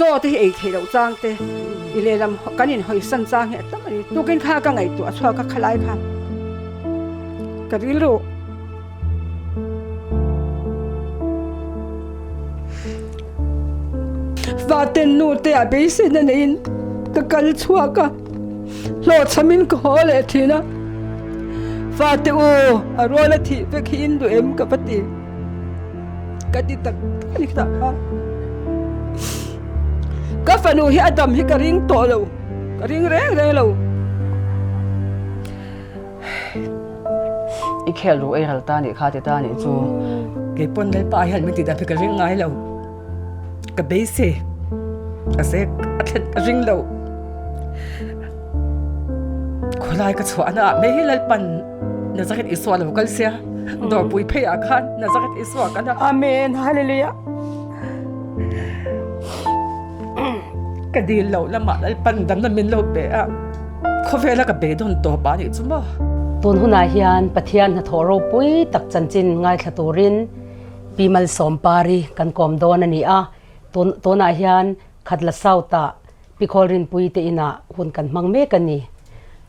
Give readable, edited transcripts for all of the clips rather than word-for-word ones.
Chaw te hi ei theih loh chang te i lehlam kan inhawisan chang hi a tam a ni. Tukin kha ka ngaihtuah a chhuak a khalai kha ka rilru. Vaten nu te ah beiseina neiin ka kal chhuak a, hlawhchhamin ka haw leh thin a. Fate u, a rual a thih vek hi in duh em ka va ti. Ka ti tak tak a ni tah kha. Ka fanu hi a dam hi ka ring tawh lo, ka ring reng reng lo. I khel ru ei ral ta nih kha ti ta nih chu. Kei pawn Lalpa hian min ti dam hi ka ring ngai lo. Ka beisei a se a thlen ka ring lo. Khawlai ka chhuah na ah mai hi Lalpan Nazareth Isua lo kal sia dawrpui phei ah khan Nazareth Isua kan a. Amen Hallelujah. Ka dil loh lamah Lalpan damna min lo pe a, khawvela ka beidawn tawp a nih chu maw. Tun hunah hian Pathian hnathawh ropui tak chanchin ngaithla turin Pi Malsawmpari kan kawm dawn a ni a, tunah hian Khatla South-ah Pi Khawlrinpui te inah hun kan hmang mek a ni.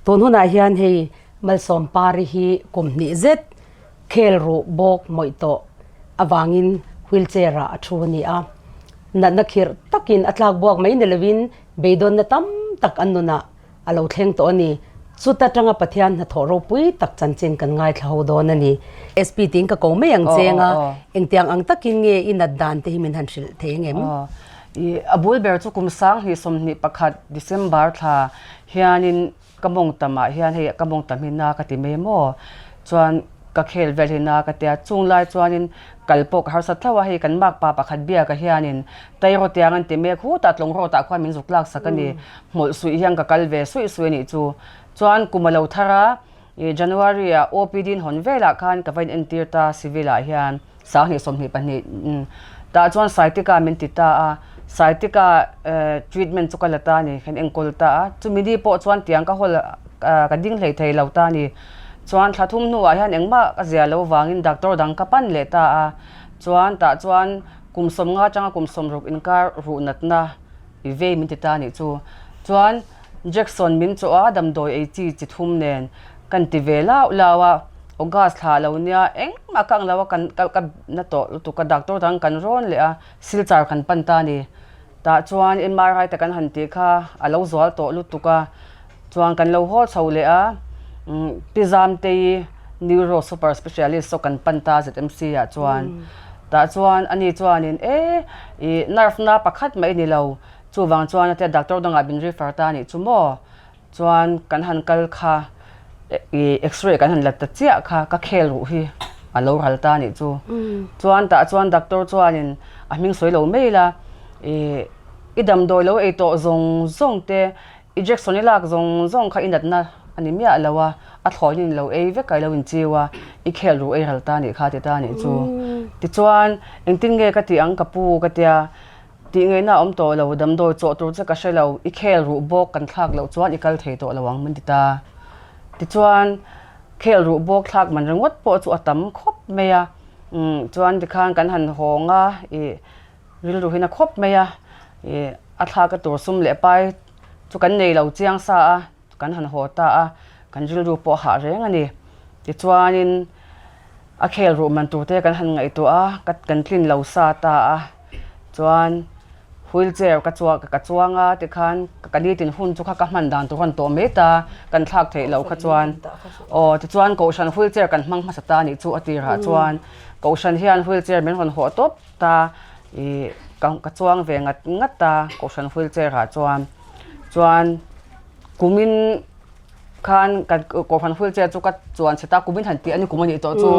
Tun hunah hian hei Malsawmpari hi kum hnih zet Khel ruh bawk mawih tawh avangin wheelchair ah a thu a ni a. Natna khirh takin a tlak buak mai ni lovin beidawnna tam tak an nunah a lo thleng tawh a ni. Chuta tanga Pathian hnathawh ropui tak chanchin kan ngaithla ho dawn a ni. SP tiin ka ko mai ang cheng a, engtiang ang takin nge i nat dan te hi min han hrilh thei ang em? I a bul ber chu kum 2021 December thla hianin Ka mawng tamah hian hei ka mawng tam hi na ka ti mai maw? Chuan ka khel vel hi na ka tia, chung lai chuanin kal pawh ka harsa thlauh a, hei kan makpa pakhat biakah hianin Tairaw tiang an ti mek hutah tlawng rawtah khuan min zuk lak sak a ni, hmawlh suih hian ka kal ve suih suih a nih chu. Chuan kum a lo thar a, ih January ah OPD in hawn velah khan ka va in entir ta civil ah hian. 2022 tah chuan Saitika min ti ta a, Saitika treatment chu ka la ta a ni, kan enkawl ta a, chumi ni pawh chuan tiang ka hawl ka ding hlei thei lo ta a ni. Chuan thla thum hnuah hian engmah ka zia lo vangin doctor dang ka pan leh ta a, chuan tah chuan kum 50 atanga kum 60 inkar ruh natna i vei min ti ta a nih chu. Chuan Jackson min chawh a, damdawi ei chi chi thum nen kan ti ve lau lau a, August thla lo nia engmah ka ang lo a, kan ka ka na tawh lutuk a, doctor dang kan rawn leh a, silchar kan pan ta a ni. Tah chuan MRI te kan han tih kha a lo zual tawh lutuk a, chuan kan lo haw chho leh a, umm Pi Zamtei Neuro Super Specialist saw kan pan ta ZMC ah chuan, tah chuan ani chuanin e ih nerve na pakhat mai ni lo, Chuvang chuan a tia doctor dangah min refer ta anih chu maw? Chuan kan han kal kha i x-ray kan han la ta chiah kha ka khel ruh hi a lo ral ta anih chu. Chuan tah chuan doctor chuanin a hming sawi lo mai la i i damdawi lo ei tawh zawng zawng te injection i lak zawng zawng kha i natna a ni miah lo a, a thlawhin lo ei vek a i lo inchiu a, i khel ruh ei ral ta anih kha ti ta anih chu. Tichuan engtin nge ka tih ang ka pu ka tia. Tih ngaihna a awm tawh lo, damdawi chawh tur che ka hre lo, i khel ruh bawk kan thlak loh chuan i kal thei tawh lo ang min ti ta. Tichuan, khel ruh bawk thlak man ringawt pawh chu a tam khawp mai a, umm chuan tikhan kan han hawng a, ih rilru hin a khawp mai a, ih a thlak a tur sum leh pai chu kan nei lo chiang sa a, kan han haw ta a, kan rilru pawh a hah reng a ni. Tichuanin a khel ruh man tur te kan han ngaihtuah a, ka kan tlin lo sa ta a, chuan wheelchair ka chuang ka chuang a tikhan ka nitin hun chu kha ka hman dan tur a rawn tawh mai ta, kan thlak theih loh kha chuan aw tichuan kohhran wheelchair kan hmang hmasa ta anih chu a tirah chuan kohhran hian wheelchair min rawn hawh tawp ta ih ka chuang ve ngat ngat a kohhran wheelchair ah chuan. Chuan kumin khan kan kohhran wheelchair chu ka chuan chhe ta kumin han tih a ni kum a nih tawh chu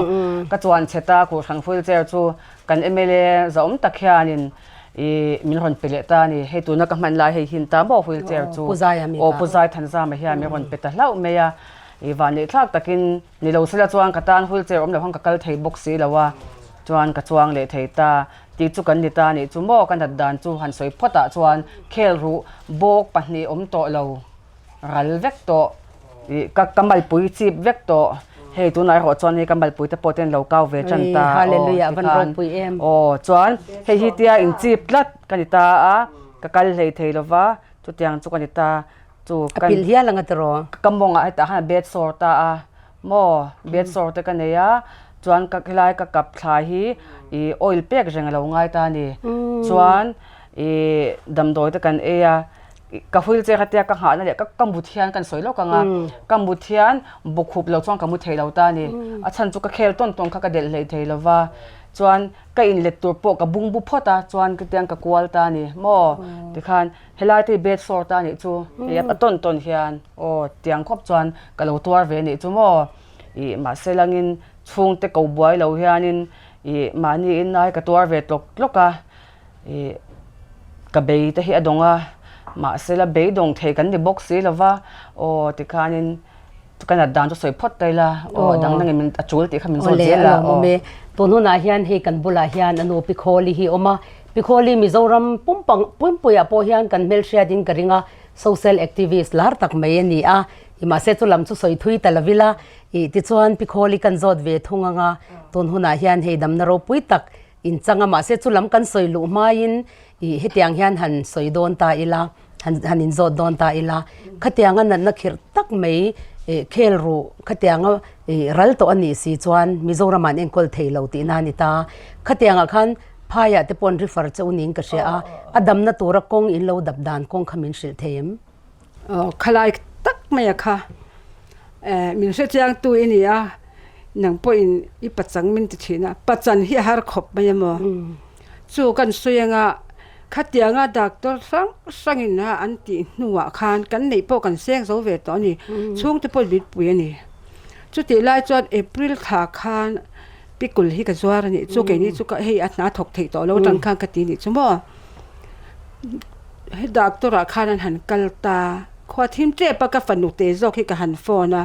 ka chuan chhe ta kohhran wheelchair chu kan mla zahawm tak hianin ih min rawn pe leh ta a ni hei tuna ka hman lai hei hin ta maw wheelchair chu aw Pu Zaithanzama hian min rawn pe ta hlauh mai a ih vanneih thlak takin ni lo sela chuan ka tan wheelchair awm lo khan ka kal thei bawk si lo a chuan ka chuang leh thei ta. Tih chu kan ni ta a nih chu maw? Ka nat dan chu han sawi phawt ah chuan khel ruh bawk pahnih awm tawh lo, ral vek tawh, ih ka ka malpui chip vek tawh, hei tunah erawh chuan hei ka malpui te pawh ten lo kau ve tan ta aw tikhan aw chuan hei hi tia in chip tlat ka ni ta a. Ka kal hlei thei lo va, chutiang chu ka ni ta. Chu A pilh hial ang a tiraw? Ka mawngah hetah khan a bed sawr ta a, maw bed sawr te ka nei a, chuan ka helai ka kap thla hi ih oil pek reng a lo ngai ta a ni. Chuan ih damdawi te kan ei a, ka wheelchair kha tia ka nghahna leh ka mut hian kan sawi lawk ang a, ka mut hian bawkhup lo chuan ka mu thei lo ta a ni. A chhan chu ka khel tawn tawn kha ka delh hlei thei lo va, chuan ka inlet tur pawh ka bungbu phawt a, chuan khitiang ka kual ta a ni maw tikhan Helai te hi bed sore ta anih chu hei a tawn tawn hian aw tiang khawp chuan ka lo tuar ve anih chu maw ih mahse langin chhungte ko buai lo hianin ih mahni in ai ka tuar ve tlawk tlawk a ih ka bei te hi a dawng a mahse la beidawng thei kan ni bawk si lova aw tikhanin Ka nat dan chu sawi phawt ta ila, aw dang dangin min a chul tih kha min zawt zel a, aw. Tun hunah hian hei kan bulah hian a nu Pi Khawli hi a awm a, Pi Khawli Mizoram pumpang pumpuiah pawh hian kan hmelhriat in ka ring a, social activist lar tak mai a ni a, i mahse chu lam chu sawi thui ta lo ila, i tichuan Pi Khawli kan zawt ve thung ang a, tun hunah hian hei damna ropui tak in chang a, mahse chu lam kan sawi luh hmaiin i hetiang hian han sawi dawn ta ila. Han han inzawt dawn ta ila, khatianga natna khirh tak mai ih khel ruh khatianga ih ral tawh a nih si chuan Mizoram ah an enkawl thei lo tihna a ni ta. Khatiangah khan phaiah te pawh an refer che u niin ka hria a, a damna tura kawng in lo dap dan kawng kha min hrilh thei em? Aw khalai tak mai a kha eh min hrechiangtu i ni a, nang pawhin i pachang min ti thin a, pachan hi a har khawp mai a maw? Chu kan sawi anga khatianga doctor hrang hrangin a an tih hnuah khan kan neih pawh kan seng zo ve tawh a ni. Chhungte pawh mitpui a ni. Chutih lai chuan April thla khan pickle hi ka zuar a nih chu keini chu ka hei a hna thawk theih tawh lo atang khan ka ti nih chu maw. He doctor ah khan an han kal ta khua thim tep a ka fanu te zawk hi ka han phone a.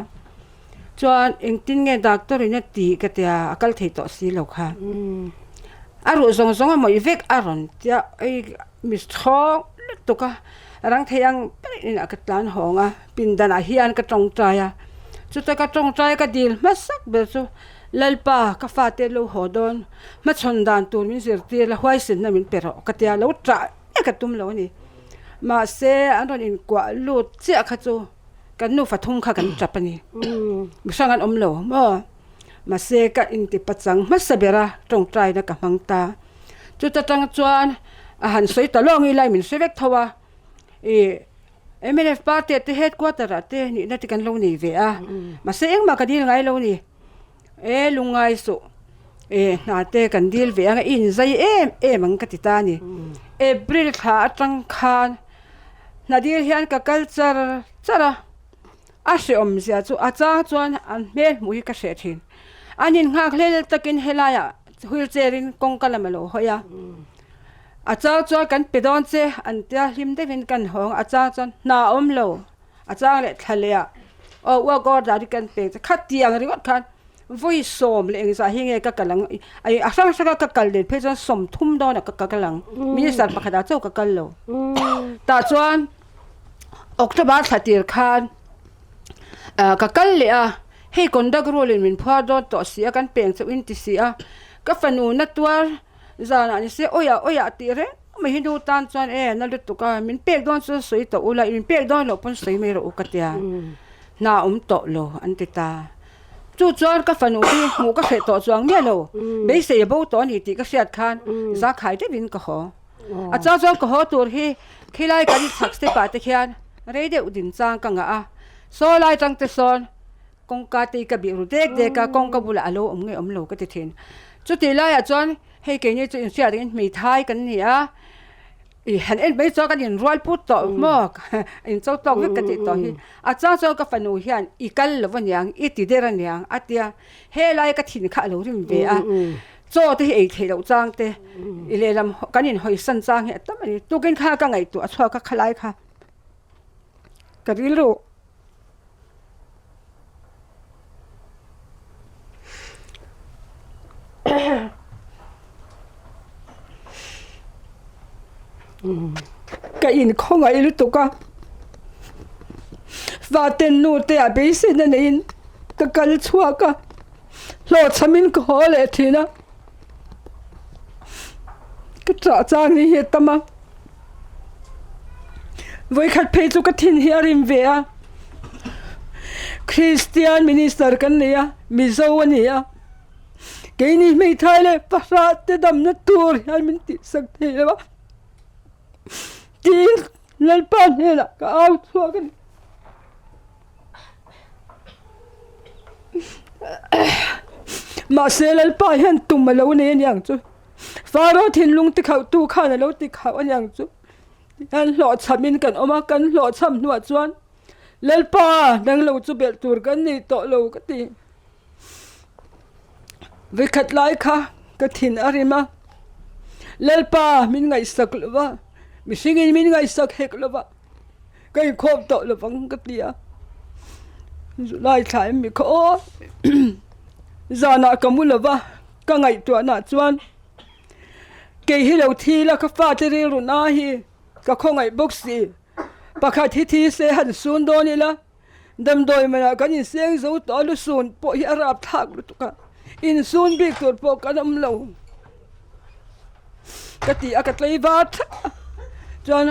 Chuan engtin nge doctor in a tih ka tia a kal thei tawh si lo kha. A ruh zawng zawng a mawih vek a rawn tia ei mi chhawng lutuk a rang thei ang ber in ah ka tlan hawng a pindan ah hian ka tawngtai a chuta ka tawngtai ka dil hmasak ber chu Lalpa ka fate lo haw dawn hmachhawn dan tur min zirtir la huaisenna min pe rawh ka tia lo ṭah mek a tum lo a ni. Mahse an rawn inkuah lut chiah kha chu. Kan nufa thum kha kan tap a ni. Mihrang an awm lo maw? Mahse ka inti pachang hmasa ber a, tawngtaina ka hmang ta. Chuta tang chuan a han sawi ta lawng ila min hre vek tho a, ih mnf party ah te headquarter ah te nihna te kan lo nei ve a, mahse engmah ka dil ngai lo ni. E lungngai suh, e hna te kan dil ve ang a, i inzai em em ang ka ti ta a ni. April thla atang khan hna dil hian ka kal char char a, a hrehawm zia chu a chang chuan an hmel hmuh hi ka hreh thin. An innghak hlel takin helaiah wheelchair in kawngka lam a lo hawi a, a chang chuan kan pe dawn che an tia hlim deuhin kan hawng a, a chang chuan hna a awm lo. A chang leh thla leh ah aw work order hi kan pek che khatiang ringawt khan vawi sawm leh engzah hi nge ka kal ang a hrang hrang a ka kal nen phei chuan sawmthum dawnah ka kal ang minister pakhat ah chauh ka kal lo tah chuan October thla tir khan ah ka kal leh a hei conduct rule in min phuar dawn tawh si a kan peng chauh in ti si a ka fanu na tuar zanah ni se awiah awiah tih reng. Mai hi nu tan chuan e na lutuk a, min pek dawn chuan sawi tawh ula, min pek dawn loh pawn sawi mai rawh u ka tia, hna awm tawh lo an ti ta. Chu chuan ka fanu hi hmuh ka hreh tawh chuang miah lo, beisei a bo tawh a ni tih ka hriat khan zakhai deuhin ka haw. A chang chuan ka haw tur hi khilai kan chhak step ah te khian rei deuh din chang ka ngah a, saw lai tang te sawn kawngka te hi ka bih ru dek dek a, kawngka bulah a lo awm nge awm lo ka ti thin. Chutih laiah chuan Hei keini chu inhriat angin hmeithai kan ni a, ih han en mai chuan kan inrual put tawh maw incho tawk vek ka tih tawh hi. A chang chuan ka fanu hian i kal lo aniang, i ti der aniang a tia, helai ka thin kha a lo rim ve a, chaw te hi ei theih loh chang te, i lehlam kan inhawisan chang hi a tam a ni. Tukin kha ka ngaihtuah a chhuak a khalai kha ka rilru. Ka inkhawngaih lutuk a, Vaten nu te ah beiseina neiin ka kal chhuak a, hlawhchhamin ka haw leh thin a, ka chah chang ni hi a tam a. Vawikhat phei chu ka thin hi a rim ve a. Kristian minister kan nei a, Mizo a ni a. Keini hmeithai leh fahrah te damna tur hian min tihsak thei lo a. Tiin Lalpa hnenah ka au chhuak a ni. Mahse Lalpa hian tum a lo nei a niang chu. Faro thinlung tikhauhtu khan a lo tikhauh a niang chu. Kan hlawhchhamin kan awm a, kan hlawhchham hnuah chuan Lalpa nang lo chu belh tur kan nei tawh lo ka ti. Vekhat lai kha ka thin a rim a, Lalpa min ngaihsak lo va, mihringin min ngaihsak hek lo va, ka inkhawm tawh lo vang ka ti a. Zulai thla em mi kha aw zanah ka mu lo va, ka ngaihtuahnaah chuan Kei hi lo thi la ka fate rilru na hi ka khawngaih bawk si. Pakhat hi thi se han sun dawn ila, damdawi manah kan inseng zo tawh a, lusun pawh hi a rap thlak lutuk a, insun bik tur pawh kan awm lo ka ti a, ka tlei var thlap a. Chuan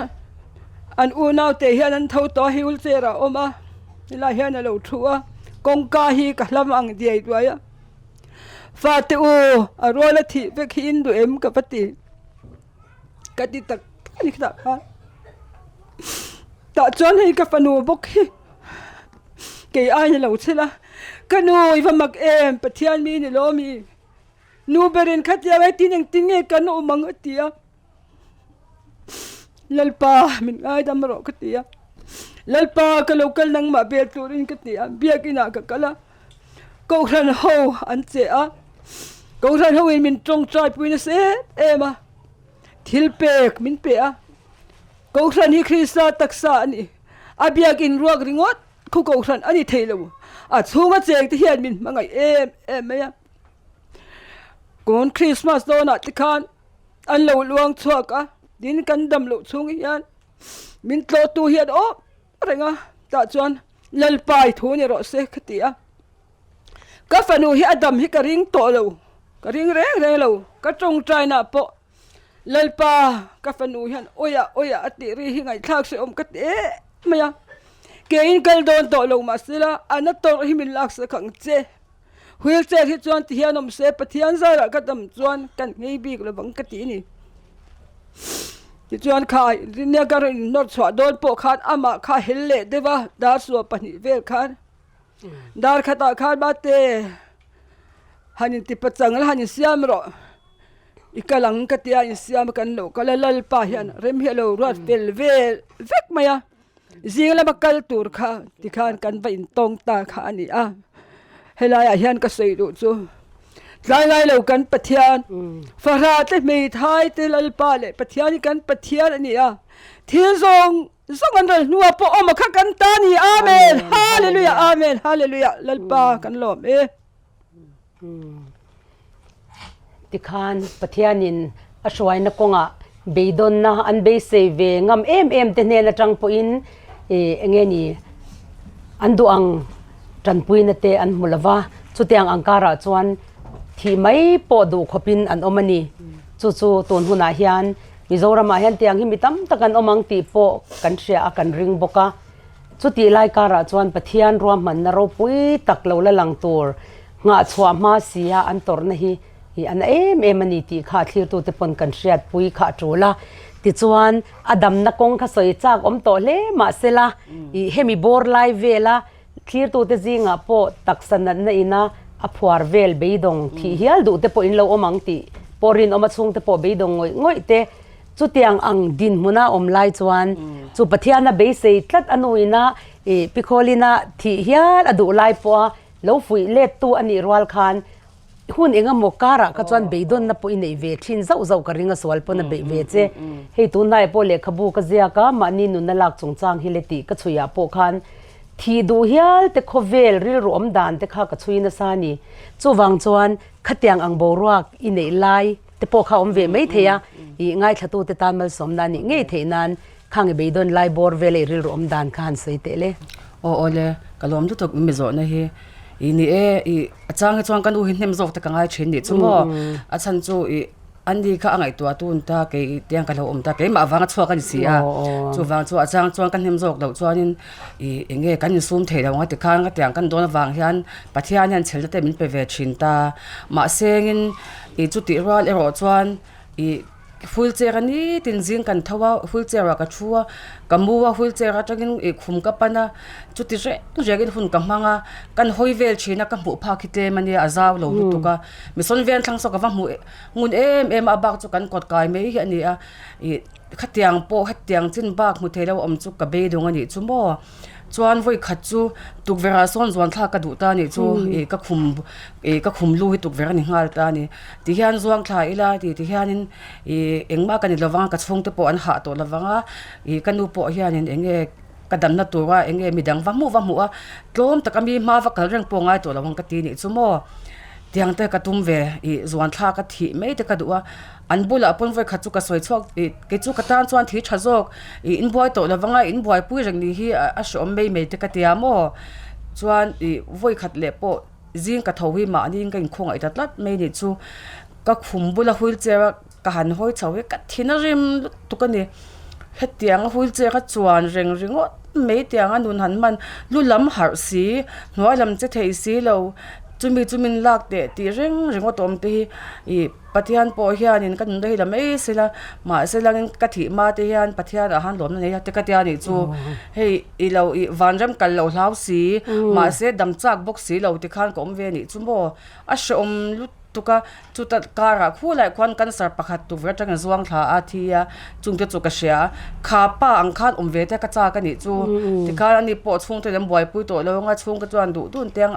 an unaute hian an tho tawh a, hi wheelchair ah a awm a, helai hian a lo thu a, kawngka hi ka hlam ang diai duai a. Fate u, a rual a thih vek hi in duh em ka va ti. Ka ti tak tak a ni khitah khan. Tah chuan hei ka fanu bawk hi kei ai ni lo chhel a, ka nu i va mak em, Pathian mi ni lo mi, nu berin khatiang engtin engtin nge kan awm ang a ti a. Lalpa min ngaidam rawh ka ti a, Lalpa ka lo kal nangmah bel turin ka ti a, biakinah ka kal a, Kohhran ho an che a, Kohhran ho in min tawngtai pui nasa em em a, thil pek min pe a, Kohhran hi Krista taksa a ni, a biakin ruak ringawt khu Kohhran a ni thei lo, a chhunga cheng te hian min hmangaih em em mai a, Kawn Krismas dawnah te khan an lo luang chhuak a, tin kan dam loh chhung hian min tlawhtu hian awm reng a, tah chuan Lalpai thu ni rawh se ka ti a, ka fanu hi a dam hi ka ring tawh lo, ka ring reng reng lo, ka tawngtaina pawh Lalpa ka fanu hian awiah awiah a tih ri hi ngaihthlak hrehawm ka ti em mai a, keiin kal dawn tawh lo mahsela a na tawrh hi min laksak ang che. Wheelchair hi chuan ti hian awm se Pathian zarah ka dam chuan kan nghei bik lo vang ka ti a ni. Tichuan kha nia ka rawn innawr chhuah dawn pawh khan amah kha hel leh deuh a, dar suah pahnih vel khan dar khatah khan mate han inti pachang la han insiam rawh i kal ang ka tia insiam kan lo kal a Lalpa hian rem hi a lo ruat fel vel vek mai a. Zing lama kal tur kha tikhan kan va intawng ta kha a ni a, helaiah hian ka sawi duh chu tlai ngai lo kan Pathian fahrah te hmeithai te Lalpa leh Pathian hi kan Pathian a ni a, thil zawng zawng an ral hnuah pawh awm a kha kan ta a ni Amen Hallelujah Amen Hallelujah Lalpa kan lawm e. Tikhan Pathianin a hruaina kawngah beidawnna an beisei ve ngam em em te hnen atang pawhin ih eng nge ni an duh ang tanpuina te an hmu lo va, chutiang ang karah chuan thih mai pawh duh khawpin an awm a ni. Chu chu tun hunah hian Mizoramah hian tiang hi mi tam tak an awm ang tih pawh kan hria a kan ring bawk a. Chutih lai karah chuan Pathian ruahmanna ropui tak lo la lang tur nghah chhuah hma si a an tawrhna hi hi a na em em a ni tih kha a thlirtute pawn kan hriatpui kha a tul a. Tichuan a damna kawng kha sawi chak awm tawh hle mahsela ih hemi bawr lai vela thlirtute zingah pawh taksa natna ina a phuar vel beidawng thih hial duh te pawh in lo awm ang tih pawh rinawm a chhungte pawh beidawng ngawih ngawih te Chutiang ang dinhmuna awm lai chuan chu Pathiana beisei tlat a nuina ih Pikhawlina thih hial a duh lai pawha lo fuih lettu a nih rual khan hun eng emaw karah kha chuan beidawnna pawh i neih ve thin zauh zauh ka ring a sual pawn a beih ve che. Hei tunlaiah pawh lehkhabu ka ziak a, mahni nunna lak chungchang hi le tih ka chhuiah pawh khan thih duh hial te khawvel rilru awm dan te kha ka chhui nasa a ni. Chuvang chuan khatiang ang boruak i neih lai te pawh kha awm ve mai thei a, ih ngaithlatute tan malsawmna a nih ngei theih nan khang i beidawn lai bawr vel a i rilru awm dan kha han sawi teh le. Aw aw le, ka lawm lutuk mi zawhna hi ih ni e, ih a chang hi chuan ka nu hi hnem zawk te ka ngai thin nih chu maw, a chhan chu ih. Ani kha a ngaihtuah tun ta kei tiang ka lo awm ta keimah avanga chhuak a ni si a, chuvang chu a chang chuan ka hnem zawk loh chuanin ih eng nge kan insum thei lo ang a tikhan ka tiang kan dawn avang hian Pathian hian chhelna te min pe ve thin ta. Mahsengin ih chutih rual erawh chuan ih wheelchair a nitin zing kan tho a wheelchair ah ka thu a ka mu a wheelchair atangin ih khum ka pan a chuti reng rengin hun ka hmang a kan hawi vel thin a ka hmuh phak hi tlem ania a zau lo lutuk a misawn vel thlang saw ka va hmuh ngun em em a a bak chu kan kawt kai mai hi a ni a ih khatiang pawh hetiang chin bak hmu thei lo awm chu ka beidawng a nih chu maw. Chuan vawi khat chu tukverh ah sawn zuan thlak ka duh ta nih chu ih ka khum ih ka khum lu hi tukverh a ni nghal ta a ni. Ti hian zuang thla ila ti ti hianin ih engmah ka ni lovang a ka chhungte pawh an hah tawh lovang a ih ka nu pawh hianin eng nge ka damna tura eng nge midang va hmuh va hmuh a tlawm taka mi hma va kal reng pawh ngai tawh lo ang ka ti nih chu maw. Tiang te ka tum ve ih zuan thlak a thih mai te ka duh a. An bulah pawn vawi khat chu ka sawi chhuak ih kei chu ka tan chuan thi tha zawk ih in buai tawh lovang a in buaipui reng ni hi a hreawm mai mai te ka tia maw chuan ih vawi khat leh pawh zing ka tho hi mahni ka inkhawngaih ta tlat mai nih chu ka khum bula wheelchair a ka han hawi chho hi ka thin a rim lutuk a ni hetiang a wheelchair a chuan reng ringawt mai tiang a nun han hman lu lam harh si hnuai lam che thei si lo chumi chu min lak teh tih reng ringawt awm te hi ih. Pathian pawh hianin ka nunna hi la mai sela, mahse langin ka thih hma te hian Pathian ah han lawmna nei a te ka tia nih chu. Hei i lo i vanram kal lo hlau si, mahse dam chak bawk si lo ti khan ka awm ve nih chu maw. A hrehawm lutuk a, chuta karah khulai khuan cancer pakhat tukverh atangin zuang thla a thi a, chungte chu ka hria. Kha pa ang khan awm ve te ka chak a nih chu. Tikhan ani pawh chhungte lam buaipui tawh lo anga chhungte chuan duh dun te ang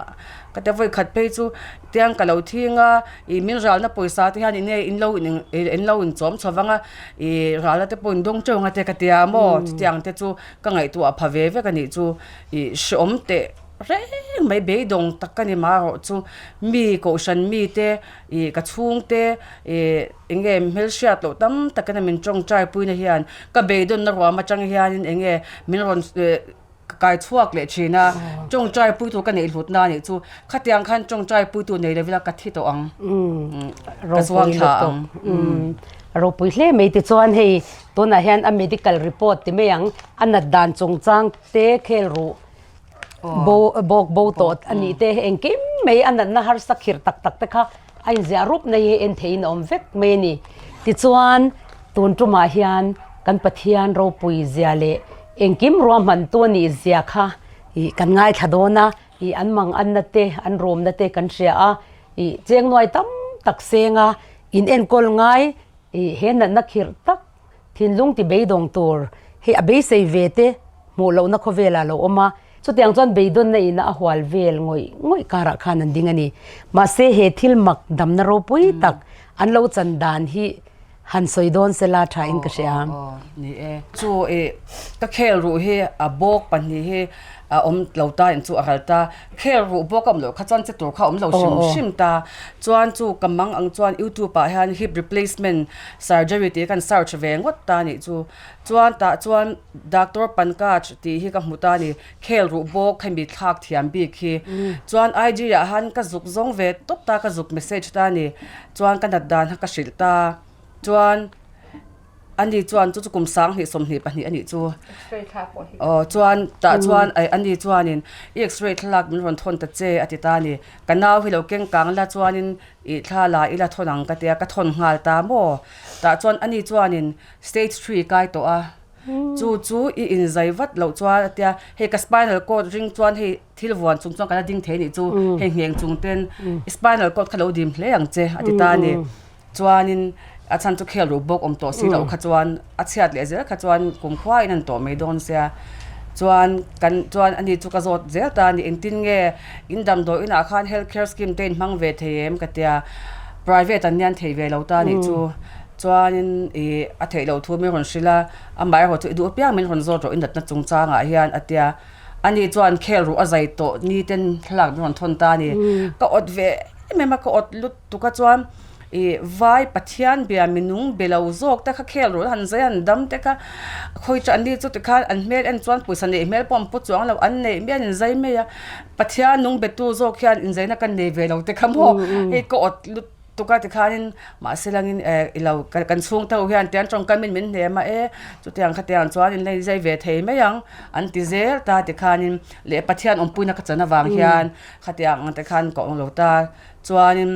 ka ti a, vawi khat phei chu tiang ka lo thing a. Ih min ralna pawisa te hian enge in lo in in lo inchawm chho vang a ih ralna te pawh in dawng teuh ang a te ka tia maw chutiang te chu ka ngaihtuah pha ve vek a nih chu ih hreawm teh reng mai beidawng tak ka ni marawh chu mi kohhran mi te ih ka chhung te ih enge hmelhriat loh tam tak in a min tawngtai puina hian ka beidawnna ruam atang hianin enge min rawn eh. Ka kai chhuak leh thin a, tawngtai puitu ka neih hlutna anih chu khatiang khan tawngtai puitu nei lo ila ka thi tawh ang, ka zuang thla ang. Ropui hle mai tichuan hei tunah hian a medical report ti mai ang, a nat dan chungchang te khel ruh bo bawk bo tawh a nih te engkim mai a natna harsa khirh tak tak te kha a inziah rup na hi en theihin a awm vek mai a ni. Tichuan tun tumah hian kan Pathian ropui zia leh Engkim ruahmantu a nih zia kha ih kan ngaithla dawn a, ih an mang anna te, an rawmna te kan hria a, ih cheng nuai tam tak seng a, in enkawl ngai ih he natna khirh tak thinlung ti beidawng tur hei a beisei ve te hmuh lohna khawvelah a lo awm a, chutiang chuan beidawnna ina a hual vel ngawih ngawih karah khan an ding a ni. Mahse he thil mak damna ropui tak an lo chan dan hi Han sawi dawn se la tha in ka hria. Aw aw ni e. Chu i ka khel ruh hi a bawk pahnih hi a awm lo ta in chu a ral ta. Khel ruh bawk a awm loh kha chuan che tur kha a awm lo hrim hrim ta. Chuan chu ka mang ang chuan youtube ah hian hip replacement surgery tih kan search ve ngawt ta nih chu. Chuan tah chuan doctor Pankaj tih hi ka hmu ta ni. Khel ruh bawk hemi thlak thiam bik hi. Chuan IG ah han ka zuk zawng ve tawp ta ka zuk message ta ni. Chuan ka nat dan kha ka hrilh ta. Chuan ani chuan chu chu kum 20 22 a nih chu. Aw chuan tah chuan ani chuanin i x-ray thlalak min rawn thawn ta che a ti ta a ni. Ka nau hi lo keng kang la chuanin ih thla la ila thawn ang ka tia ka thawn nghal ta maw. Tah chuan ani chuanin stage three kai tawh a. Chu chu i inzai vat loh chuan a tia hei ka spinal cord ring chuan hei thil vuan chung chuan ka la ding thei nih chu hei ngheng chung ten i spinal cord kha lo dim hle ang che a ti ta a ni. Chuanin a chhan chu khel ruh bawk awm tawh si loh kha chuan a chhiat leh zel kha chuan kumkhua in an tawh mai dawn sia. Chuan kan chuan ani chu ka zawt zel ta a ni engtin nge in damdawi inah khan health care scheme te in hmang ve thei em ka tia private an nian thei ve lo ta a nih chu. Chuanin ih a theih loh thu min rawn hrilh a, amaherawh chu i duh apiang min rawn zawt rawh i natna chungchangah hian a tia. Ani chuan khel ruh a zai tawh ni ten thlalak min rawn thawn ta a ni. Ka awt ve em em a, ka awt lutuk a chuan ih vai Pathian bia minung be lo zawk te kha khel ruh han zai han dam te kha khawi chu anni chu tikhan an hmel en chuan pawisa neih hmel pawh an pu chuang lo, an neih mial in zai mai a. Pathian nung betu zawk hian inzaina kan nei ve lo te kha maw hei ka awt lutuk. tuk a tikhanin mahse langin eh i lo kan chhungte ho hian tiang tawngkamin min hnem a e chutiang khatiang chuan in la inzai ve thei mai ang an ti zel ta tikhanin leh Pathian awmpuina ka chan avang hian khatiang ang te khan ka awm lo ta chuanin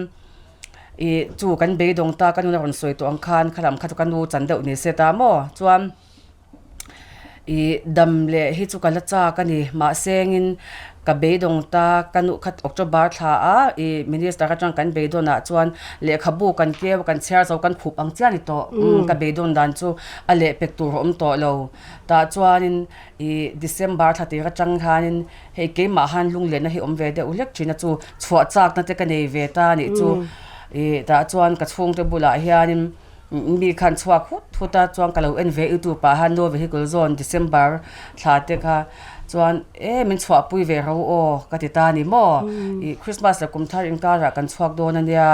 ih chu kan beidawng ta ka nu a rawn sawi tawh ang khan khalam kha chu ka nu chan deuh ni se ta maw chuan. Ih dam leh hi chu ka la chak a ni mahse engin ka beidawng ta ka nu kha October thla a ih minister atang kan beidawn ah chuan lehkhabu kan keu a kan chhiar zo kan khup ang chiah a ni tawh ka beidawn dan chu a lehpek tur a awm tawh lo tah chuanin ih December thla tir atang hianin hei keimah han lunglenna hi awm ve deuh hlek thin a chu chhuah chakna te ka nei ve ta a nih chu ih tah chuan ka chhungte bulah hianin. Mi khan chhuak hut hut a chuan ka lo en ve youtube ah han no vehicle zawn December thla te kha chuan e min chhuahpui ve ro aw ka ti ta a ni maw ih Christmas leh kum thar inkarah kan chhuak dawn a nia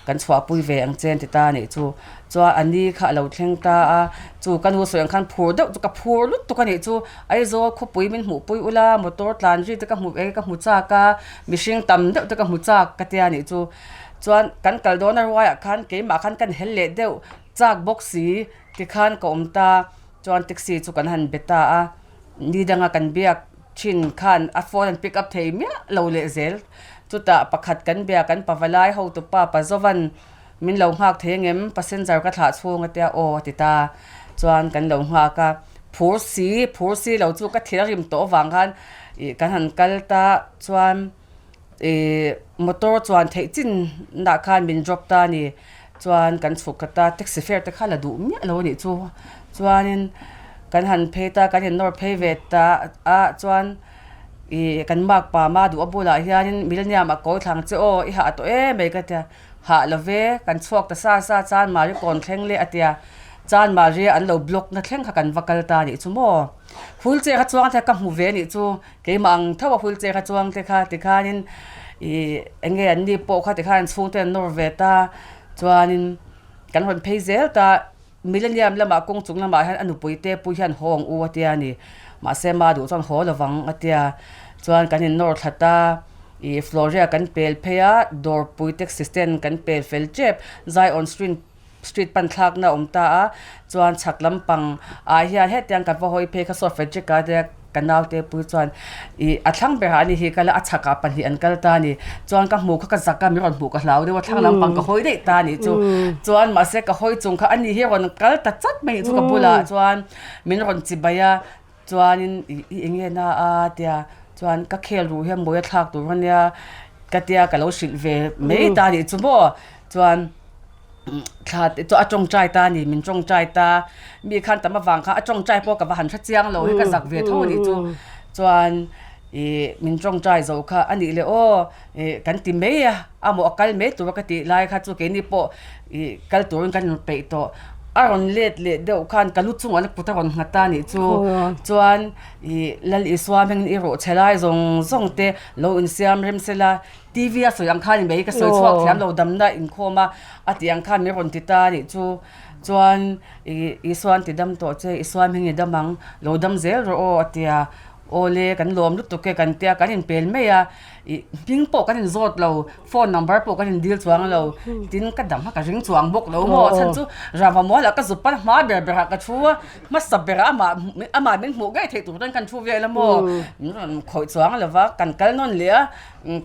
kan chhuahpui ve ang che an ti ta a nih chu chuan a ni kha a lo thleng ta a chu ka nu sawi ang khan phur deuh chu ka phur lutuk a nih chu Aizawl khawpui min hmuhpui ula motor tlan ri te ka hmu e ka hmu chak a mihring tam deuh te ka hmu chak ka tia nih chu. Chuan kan kal dawn a ruaiah khan keimah khan kan hel leh deuh chak bawk si tikhan ka awm ta chuan taxi chu kan han be ta a ni danga kan biak thin khan a phone an pick up thei miah lo leh zel chutah pakhat kan bia kan pavalai hotupa Pazovan min lo nghak thei angem passenger ka thlah chhung a tia aw a ti ta chuan kan lo nghak a phur si phur si lo chu ka thil a rim tawh avang khan ih kan han kal ta chuan. Ih motor chuan theih chin nah khan min drop ta a ni chuan kan chhuk khat a taxi fare te kha la duh miah lo a nih chu chuanin kan han phei ta kan in nawr phei ve ta a chuan ih kan makpa ma duh a bulah hianin millennium ah kawi thlang che aw i hah tawh em mai ka tia hah lo ve kan chhuak ta sa sa chuan mahni kawn thleng leh a tia chuan mahni an lo block na thleng kha kan va kal ta a nih chu maw wheelchair kha chuang te ka hmu ve a nih chu. Keimah ang tho a wheelchair kha chuang te kha tikhanin ih eng nge an ni pawh kha tikhan chhungte an nawr ve ta chuanin kan rawn phei zel ta millennium lamah kawng chung lamah hian a nupui te pawh hian haw ang u a tia ni mahse ma duh chuan haw lovang a tia chuan kan innawr thla ta ih Floria kan pel phei a dawrpui taxi stand kan pel fel tep Zion street. Street pan thlakna a awm ta a, chuan chhak lampang ah hian hetiang kan va hawi phei kha saw Frederick a te ka naute pui chuan ih a thlang berah a ni hi kal a a chhakah pahnih an kal ta a ni chuan ka hmuh kha ka zak a min rawn hmuh ka hlau deuh a thlang lampang ka hawi daih ta a nih chu chuan mahse ka hawi chung kha ani hi rawn kal ta chat mai chu ka bulah chuan min rawn chibai a. Chuanin i i eng nge na a tia chuan ka khel ruh hian mawi a thlak tur ania ka tia ka lo hrilh ve mai ta anih chu maw chuan thla te chu a tawngtai ta a ni min tawngtai ta mi khan tam avang khan a tawngtai pawh ka va han hre chiang lo hi ka zak ve tho anih chu chuan ih min tawngtai zo kha anih leh aw ih kan ti mai a. A mawh a kal mai tur a ka tih lai kha chu keini pawh ih kal turin kan rawn peih tawh. A rawn let leh deuh khan ka lu chungah la kut a rawn nghat a nih chu. Chuan ih Lal Isua hmingin i rawh chhe lai zawng zawng te lo insiam rem se la TV a sawi ang khan i mai ka sawi chhuak thiam lo damna inkhawm a a tih ang khan min rawn ti ta a nih chu. Chuan ih Isuan ti dam tawh che Isua hming i dam ang lo dam zel rawh aw a ti a. Awle kan lawm lutuk e kan tia kan inpel mai a. Ih hming pawh kan inzawt lo, phone number pawh kan indil chuang lo, tin ka dam kha ka ring chuang bawk lo maw, chhan chu Rava mualah ka zuk pan hma ber berah ka thu a, hmasa berah amah amah min hmuh ngei theih tur chuan kan thu vel a maw, min rawn khawih chuang lo va, kan kal nawn leh a,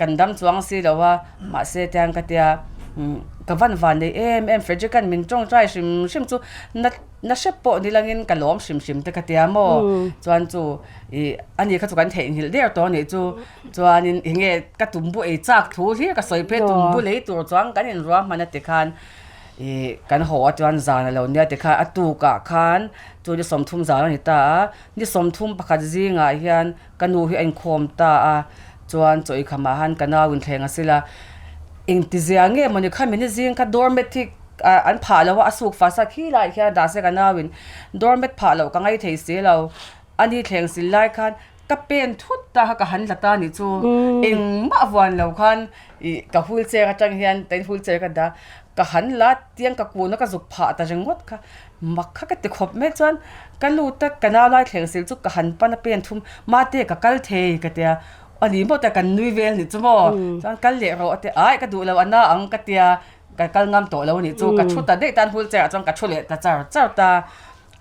kan dam chuang si lo a, mahse tiang ka tia ka van van nei em em Frederick an min tawngtai hrim hrim chu na na hrep pawh ni langin ka lawm hrim hrim te ka tia maw, chuan chu ih ani kha chu kan theihnghilh der tawh a nih chu. Chuanin eng nge ka tumbu ei chak thu hlir ka sawi phei tumbu lei tur chuan kan inruah hman a tikhan ih kan haw a chuan zan a lo nia tikhan a tukah khan chu ni 30 zan a ni ta a ni 30 pakhat zingah hian ka nu hi a inkhawm ta a chuan chaw ikhamah han ka nau inthleng a sila engtizia nge mawni kha mini zing kha doormat hi ah an phah lo a a suk fah sa khi laiah hian dah se ka nau in doormat phah loh ka ngaithei si lo a ni thleng sil lai khan. Ka pen thut ta kha ka han la ta nih chu engmah vuan lo khan ih ka wheelchair atang hian tain wheelchair ka dah ka han la tiang ka kun a ka zuk phah ta ringawt kha mak kha ka ti khawp mai chuan ka lut a ka nau lai thleng sil chu ka han pan a pen thum mate ka kal thei ka tia a ni maw tia kan nui vel nih chu maw chuan kal leh rawh a tia ai ka duh lo a na ang ka tia. Ka kal ngam tawh lo a nih chu, ka thu ta daih tan wheelchair ah chuan ka thu leh ta char char ta.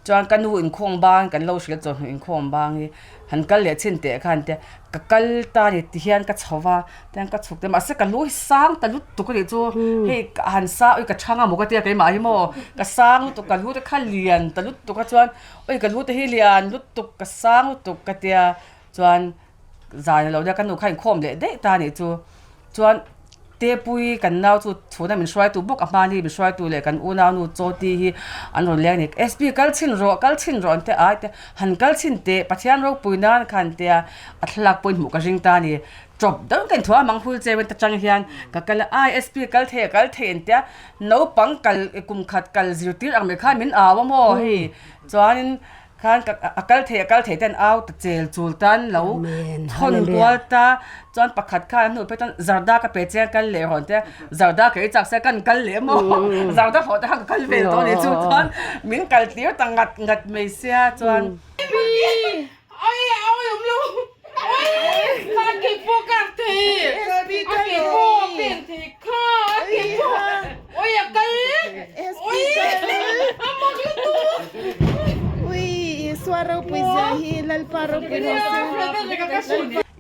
Chuan ka nu inkhawm bang kan lo hrilh chawhnu inkhawm bang hi han kal leh chhin teh khan tia ka kal ta ni ti hian ka chho va tiang ka chhuk te mahse ka lu hi sang ta lutuk a nih chu hei ka han sang ui ka thang a maw ka tia keimah hi maw ka sang lutuk ka lu te kha lian ta lutuk a chuan ui ka lu te hi lian lutuk ka sang lutuk ka tia chuan zan a lo nia ka nu kha inkhawm leh daih ta nih chu chuan Tepui kan nau chu chhuna min hruaitu bawk a hmani min hruaitu leh kan unau nu Chawti hi an rawn leng a ni SP kal chhin rawh kal chhin rawh an ti a ai han kal chhin teh Pathian ropui nan kha an tia a thlalak pawhin hmuh ka ring ta a ni chawp deuh ka inthuah a mang hul cheu in ta chang hian ka kal a ai SP kal thei a kal thei an tia naupang kal kum khat kal zirtir ang mai khan min au a maw hei chuanin Khan ka a kal thei a kal thei ten au ta chel chul tan lo thawn kual ta chuan pakhat khan a hnu phei chuan zarda ka pe che kal leh rawn te zarda ka ei chak se kan kal leh maw zarda hlawh te khan ka kal vel tawh a ni chu chuan min kal tir ta ngat ngat mai sia chuan.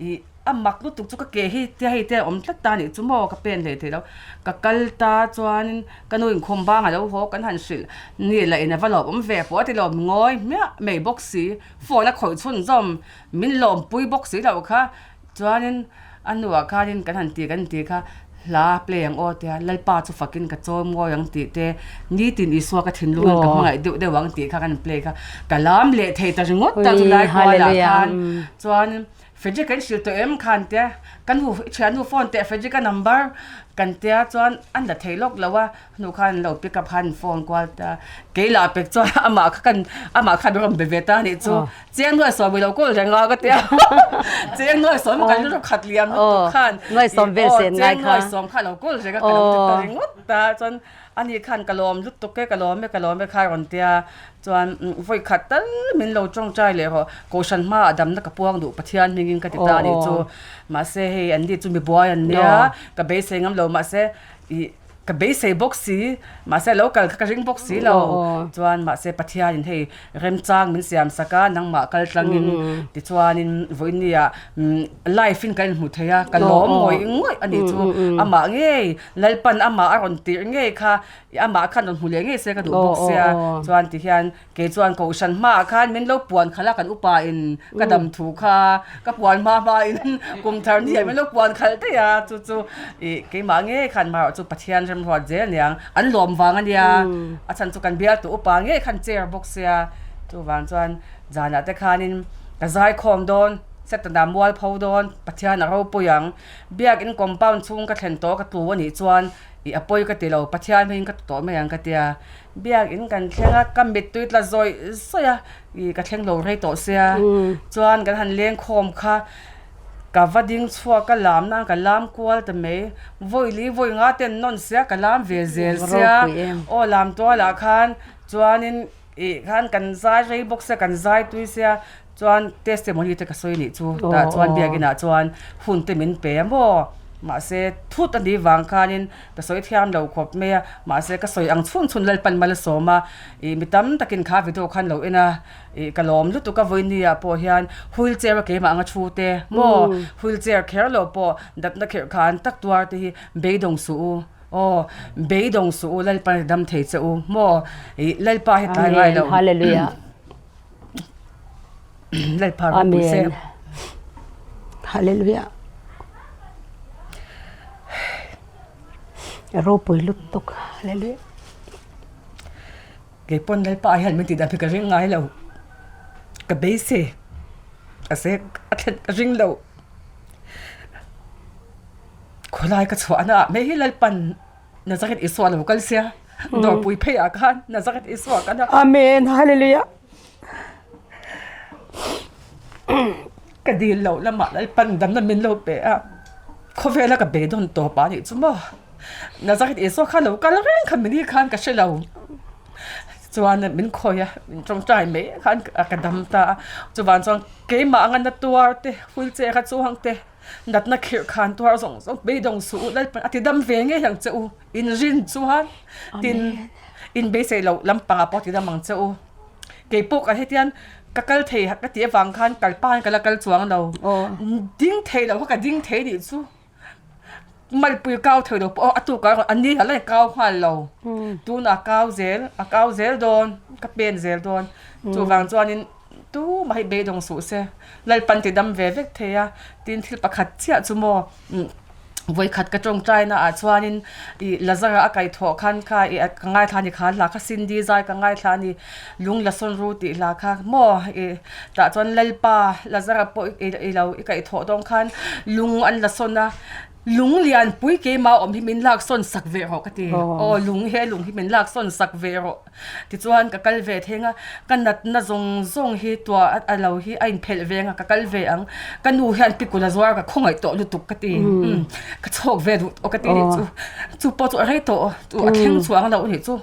Ih a mak lutuk chu ka ke hi tia hei te a awm tlat ta a nih chu maw ka pen hlei thei lo ka kal ta chuanin ka nu inkhawm bang a lo haw kan han hrilh ni lah in a va lawm awm ve pawh a ti lawm ngawi hmiah mai bawk si. Phone a khawih chhunzawm min lawmpui bawk si loh kha chuanin a hnuah khanin kan han ti kan ti kha hla play ang aw tia Lalpa chu fakin ka chawi mawi ang tih te nitin Isua ka thinlungin ka hmangaih deuh deuh ang tih kha kan play kha ka lam leh thei ta ringawt ta chulai kualah khan chuan Frederick kan hrilh tawh em khan tia ka nu i thiannu phone teh Frederick a number kan tia chuan an la thei lawk lo a. Hnu khan an lo pick up khan an phone kual ta kei lah pek chuan amah kha kan amah khan rawn be ve ta anih chu chiang nuai sawm i lo kawl reng a ka tia chiang nuai sawm kan rilru khat liam lutuk khan chiang nuai sawm kha a lo kawl reng a ka lo ti ta ringawt ta chuan ani khan ka lawm lutuk e ka lawm e ka lawm e kha a rawn tia chuan vawi khat tal min lo tawngtai leh rawh kohhran hmaah damna ka puang duh Pathian hmingin ka ti ta anih chu mahse hei an ni chu mi buai an nia ka beisei ngam lo mahse ih Ka beisei bawk si, mahse lo kal kha ka ring bawk si lo. Chuan mahse Pathianin hei remchang min siam sak a, nangmah kal tlangin tichuanin vawinia live in kan inhmu thei a, ka lawm ngawih ngawih a nih chu. Amah ngei, Lalpan amah a rawn tirh ngei kha, amah khan rawn hmu leh ngei se ka duh bawk sia. Chuan tihian Kei chuan kohhran hmaah khan min lo puan khalh a, kan upa in ka dam thu kha ka puan hma hma in kum thar ni ah min lo puan khalh daih a, chu chu ih keimah ngei khan marawh chu Pathian remruat zel aniang an lawm vang ania, a chhan chu kan bialtu upa ngei khan chair bawk sia, chuvang chuan zanah te khanin ka zaikhawm dawn, Setana mualpho dawn, Pathian a ropui ang, biakin compound chhung ka thlen tawh ka tlu anih chuan ih a pawi ka ti lo, Pathian hmingin ka ti tawh mai ang ka tia. Biakinn kan thleng a, ka mittui tla zawih zawih a, ih ka thleng lo rei tawh sia, chuan kan han leng khawm kha ka va ding chhuak a lam nan ka lam kual ta mai, vawi li vawi nga ten nawn sia ka lam ve zel sia, aw lam tualah khan chuanin ih khan kan zai rei bawk sia kan zai tui sia Chuan testimony te ka sawi nih chu tah chuan biakinah chuan hun te min pe a maw mahse thut a nih vang khanin ka sawi thiam lo khawp mai a mahse ka sawi ang chhun chhun Lalpan mal a sawm a ih mi tam takin kha video khan lo en a ih ka lawm lutuk a vawiini ah pawh hian wheel chair a keimah anga thu te maw wheel chair kher lo pawh datna kherh khan tak tuar te hi beidawng suh u aw beidawng suh u Lalpan a dam thei che u maw ih Lalpa hi tlai ngai lo. Amen. Hallelujah. Ropui lutuk. Hallelujah. Kei pawn Lalpa hian min tih dan hi ka ring ngai lo. Ka beisei. A se a thlen ka ring lo. Khawlai ka chhuahna ah mai hi Lalpan Nazareth Isua lo kal sia dawrpui phei ah khan Nazareth Isua kan a. Amen Hallelujah. Ka dil loh lamah Lalpan damna min lo pe a, khawvela ka beidawn tawp a nih chu maw. Nazareth Isua kha lo kal reng kha mini khan ka hre lo. Chuan min khawi a, min tawngtai mai khan ka dam ta a. Chuvang chuan keimah anga na tuar te, wheelchair a chuang te. Natna khirh khan tuar zawng zawng beidawng suh u Lalpan a ti dam ve ngei ang che u in rin chuan tin in beisei loh lampangah pawh a ti dam ang che u. Kei pawh ka hetian ka kal thei ka tih avang khan kal pahin ka la kal chuang lo ding thei loh kha ka ding thei nih chu. Malpui kau thei lo pawh a tukah erawh a ni hlauh a kau nghal lo tunah a kau zel a kau zel dawn ka pen zel dawn chuvang chuanin tumah hi beidawng suh se Lalpan ti dam ve vek thei a tin thil pakhat chiah chu maw vawikhat ka tawngtai na ah chuanin ih Lazara a kaihthawh khan kha ih ka ngaithla a ni kha hla kha Cindy zai ka ngaithla a ni lung la sawn ru tih hla kha maw ih tah chuan Lalpa Lazara pawh i lo i kaihthawh dawn khan lung an la sawn a lung lian pui keimah awm hi min lak sawn sak ve rawh ka ti aw lung he lung hi min lak sawn sak ve rawh tichuan ka kal ve theng a ka natna zawng zawng hi tuah a lo hi a inphelh ve ang a ka kal ve ang ka nu hian pikul a zuar ka khawngaih tawh lutuk ka ti ka chhawk ve duh tawh ka ti nih chu chu pawh chu a rei tawh chu a thleng chhuang loh nih chu.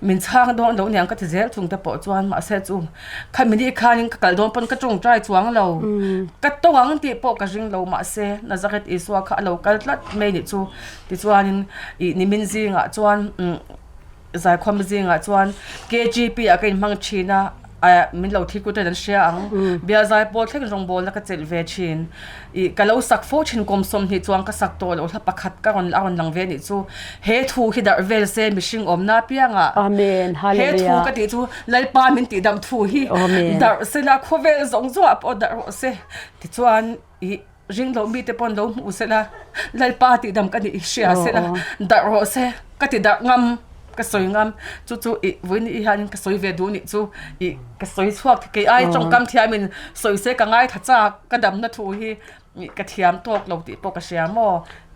Min chhang dawn lo niang ka ti zel chung te pawh chuan mahse chu khami ni khanin ka kal dawn pawn ka tawngtai chuang lo ka tawng ang tih pawh ka ring lo mahse Nazareth Isua kha a lo kal tlat mai nih chu tichuanin ih nimin zingah chuan umm zaikhawm zingah chuan K_G_P ah ka inhmang thin a ah min lo thik uten an hria ang bial zai pawl thleng rawngbawlna ka chelh ve thin ih ka lo sak fo thin kum 20 chuan ka sak tawh loh hla pakhat ka rawn a rawn lang ve nih chu he thu hi darh vel se mihring awmna apiangah Amen he thu ka tih chu Lalpa min tih dam thu hi darh sela khawvel zawng zawngah pawh darh rawh se tichuan ih Ring loh mite pawn lo hmuh sela, Lalpa tihdam ka nih hria sela, darh rawh se, ka ti darh ngam, ka sawi ngam, chu chu ih vawiin i hianin ka sawi ve duh nih chu ih ka sawi chhuak thei, kei ai tawngkam thiamin sawi se ka ngaithla chak, ka damna thu hi ih ka thiam tawk lo tih pawh ka hria maw,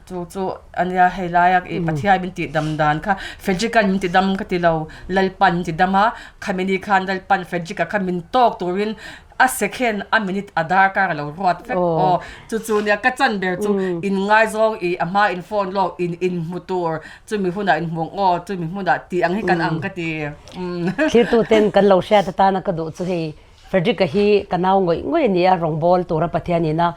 chu chu a nia hei laia ih Pathian min tihdam dan kha Frederick-a'n min tidam ka ti lo, Lalpa'n min tidam a, khami ni khan Lalpa'n Frederick-a kha min tawk turin A second, a minute, a darkar a lo ruat vek aw. Chu chu nia ka chan ber chu in ngaizawng i a hma in phone lawk in in hmu tur chumi hunah in hmu ang aw chumi hmunah tih ang hi kan ang ka ti. Thirtu ten kan lo hriat atana ka duh chu hei Frederick-a hi ka nau ngawih ngawih a ni a, rawngbâwl tura Pathian ina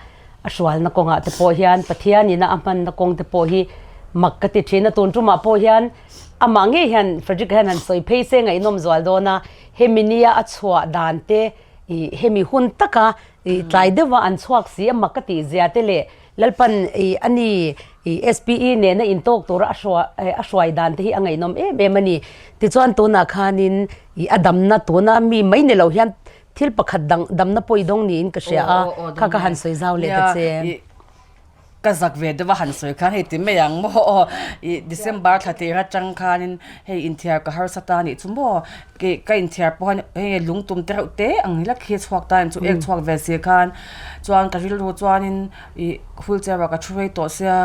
a hrualna kawngah te pawh hian Pathian ina a hmanna kawng te pawh hi mak ka ti thin a, tun tumah pawh hian amah ngei hian Frederick-a hian han sawi phei se ngaihnawm zual dawn a, Hemi nia a chhuah dan te ih hemi hun taka ih tlai deuha an chhuak si a mak ka tih zia te leh Lalpan ih a ni ih SPE nena intawk tura a hruai a hruai dan te hi a ngaihnawm em em a ni. Tichuan tunah khanin ih a damna tuna mi mai ni lo hian thil pakhat dang damna pawh i dawng niin ka hria a, kha ka han sawi zau leh ta che. Ka zak ve deuh a han sawi khan hei ti mai ang maw aw ih December thla tir atang khanin hei inthiar ka harsa ta anih chu maw kei ka inthiar pawh hian hei lungtum te reuh te ang hi la khi chhuak ta chu ek chhuak ve si khan chuan ka rilru chuanin ih wheelchair ah ka thu rei tawh sia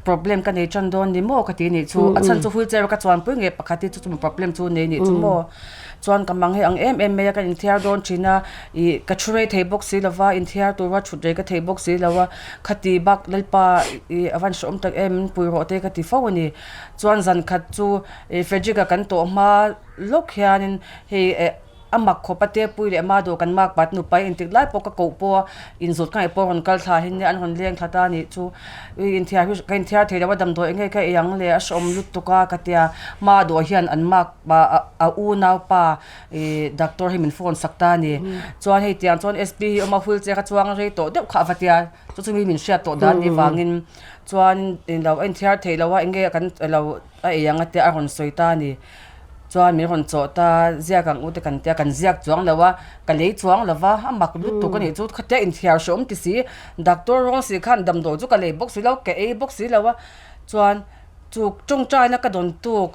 problem ka nei tan dawn ni maw ka ti anih chu a chhan chu wheelchair a ka chuanpui nge pakhat hi chu chumi problem chu nei anih chu maw. Chuan ka mang hi ang em em mai a, ka inthiar dawn thin a, ih ka thu rei thei bawk si lo va, inthiar tura thut rei ka thei bawk si lo a, khati bak Lalpa ih a van hrehawm tak em min pui rawh te ka ti fo a ni. Chuan zan khat chu ih Frederick-a kan tawh hma lawk hianin hei eh a mak khawp a Tepui leh Madawh kan mak pat nupa hi engtik lai pawh ka koh pawh a inzawt ka ngaih pawh a rawn kal thla hin nia an rawn leng thla ta a nih chu. Ih inthiar hi ka inthiar thei lo a damdawi eng nge ka ei ang le a hrehawm lutuk a ka tia Madawh hian an mak Pa a unaupa ih doctor hi min phone sak ta a ni. Chuan hei tiang chuan SP hi awm a wheelchair a chuang rei tawh deuh kha a va tia chu chu mi min hriat tawh dan ni vangin chuan eng lo a inthiar theih loh a eng nge kan lo a ei ang a tia a rawn sawi ta a ni. Chuan min rawn chawh ta ziak ang u te kan tia kan ziak chuang lo a ka lei chuang lo va a mak lutuk a nih chu khatia inthiar hrehawm ti si doctor rawng si khan damdawi chu ka lei bawk si lo ka ei bawk si lo a chuan chu tawngtaina ka dawn tuk.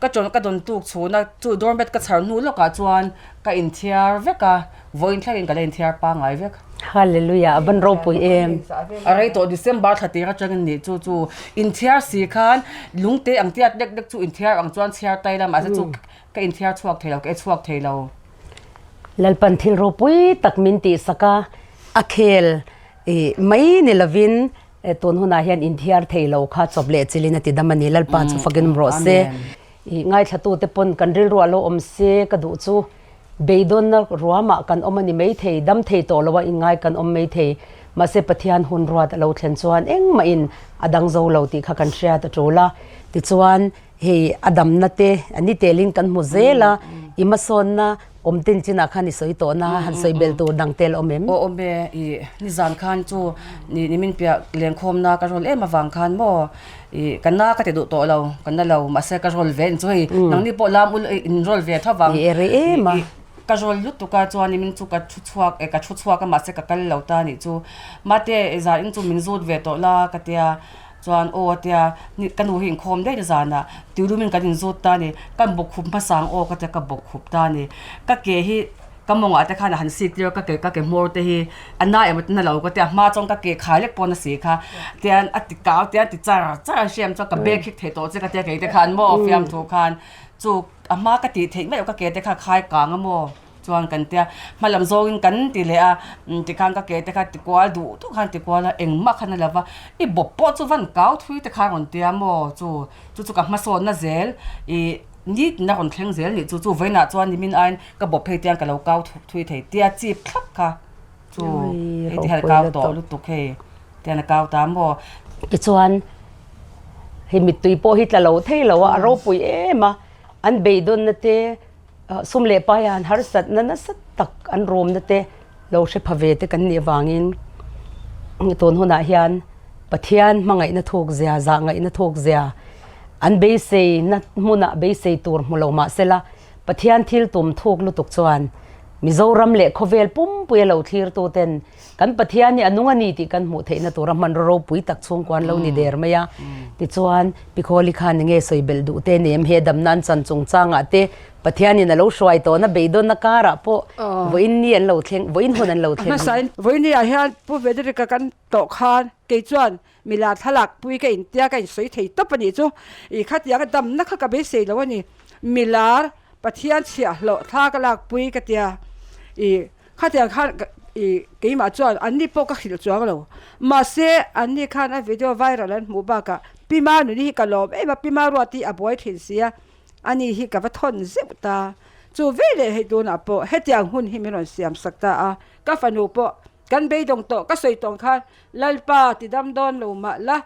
Ka chawn ka dawn tuk chhun a, chu doormat ka chhar hnu lawkah chuan ka inthiar vek a, vawiin thlengin ka la inthiar pangngai vek. Hallelujah, a van ropui em. A rei tawh December thla tir atangin nih chu chu inthiar si khan lungte ang tiat lek lek chu inthiar ang chuan chhiar tai la mahse chu ka inthiar chhuak thei lo, ka e chhuak thei lo. Lalpan thil ropui tak min tihsak a, a khel mai ni lovin Tun hunah hian inthiar thei lo kha chawp leh chilin a ti dam a ni. Lalpa chu fakin awm rawh se. I ngaithlatute pawn kan rilru a lo awm se ka duh chu beidawnna ruamah kan awm a ni mai thei, dam thei tawh lo a inngai kan awm mai thei. Mahse Pathian hun ruat a lo thlen chuan engmahin a dang zo lo tih kha kan hriat a tul a. Tichuan hei a damna te a ni telin kan hmu zel a, i hmasawnna awm ten chinah khan i sawi tawh na han sawi belh tur dang tel awm em? Aw awm e, i nizan khan chu ni nimin piah lenkhawmna ka rawl em avang khan maw i ka na ka ti duh tawh lo, ka na lo mahse ka rawl ve chu hei nangni pawh lam ul in rawl ve tho vang. I e rei em a. Ka rawl lutuk a chuan nimin chu ka thu chhuak e ka thu chhuak a mahse ka kal lo ta nih chu mate i zan in chu min zut ve tawh la ka tia chuan aw a tia ni ka nu hi inkhawm daih ni zanah tuilumin kan inzut ta ni ka bawk khup hmasang aw ka tia ka bawk khup ta ni ka ke hi ka mawngah te khan a han sik tir a ka ke ka ke hmawr te hi a na emaw na lo ka tia hma chuan ka ke khai lek pawn a si kha tian a ti kau tian ti char char a hriam chuan ka bag hik thei tawh che ka tia kei te khan maw fiamthu khan chu A hma ka tih theih meuh ka ke te kha khai kang a maw chuan kan tia hma lam zawngin kan ti leh a tikhan ka ke te kha ti kual duh duh khan ti kual a engmah khan a lo va i bawp pawh chu van kau thui te khan rawn tia maw chu chu chu ka hmasawnna zel ih nitin a rawn thleng zel nih chu chu vawiinah chuan nimin aiin ka bawp phei tiang ka lo kau thui thei tia chip thlap kha chu hei ti hian a kau tawh lutuk hei tian a kau ta maw. Tichuan hei mittui pawh hi tla lo thei lo a, a ropui em a, an beidawnna te sum leh paia an harsatna nasa tak an rawmna te lo hre pha ve te kan nih avangin tun hunah hian Pathian hmangaihna thuk zia, zah ngaihna thuk zia an beiseina hmunah beisei tur hmu lo mahse la Pathian thil tum thuk lutuk chuan Mizoram leh khawvel pumpuia lo thlirtu ten Kan Pathian hi a nung a ni tih kan hmuh theihna tura hmanraw ropui tak chhungkua an lo ni der mai a. Tichuan, Pi Khawli khan enge sawi belh duh te nem he damna an chan chungchangah te Pathianin a lo hruai tawhna beidawnna karah pawh vawiin ni an lo thleng, vawiin hun an lo thleng. Hmasain vawiin ni ah hian Pu Frederick-a kan tawh khan kei chuan mila thlalak pui ka intia ka insawi thei tawp a nih chu. I khatianga damna kha ka beisei lo a ni. Milar Pathian chhiahhlawh thla ka lak pui ka tia. I Khatiang khan i keimah chuan anni pawh ka hrilh chuang lo. Mahse, anni khan a video viral an hmuh bakah Pi Manuni hi ka lawm em a, Pi Maruati a buai thin sia, ani hi ka va thawn zeuh ta. Chu veleh hei tunah pawh hetiang hun hi min rawn siam sak ta a, ka fanu pawh kan beidawng tawh ka sawi tawng khan Lalpa ti dam dawn lo mah la,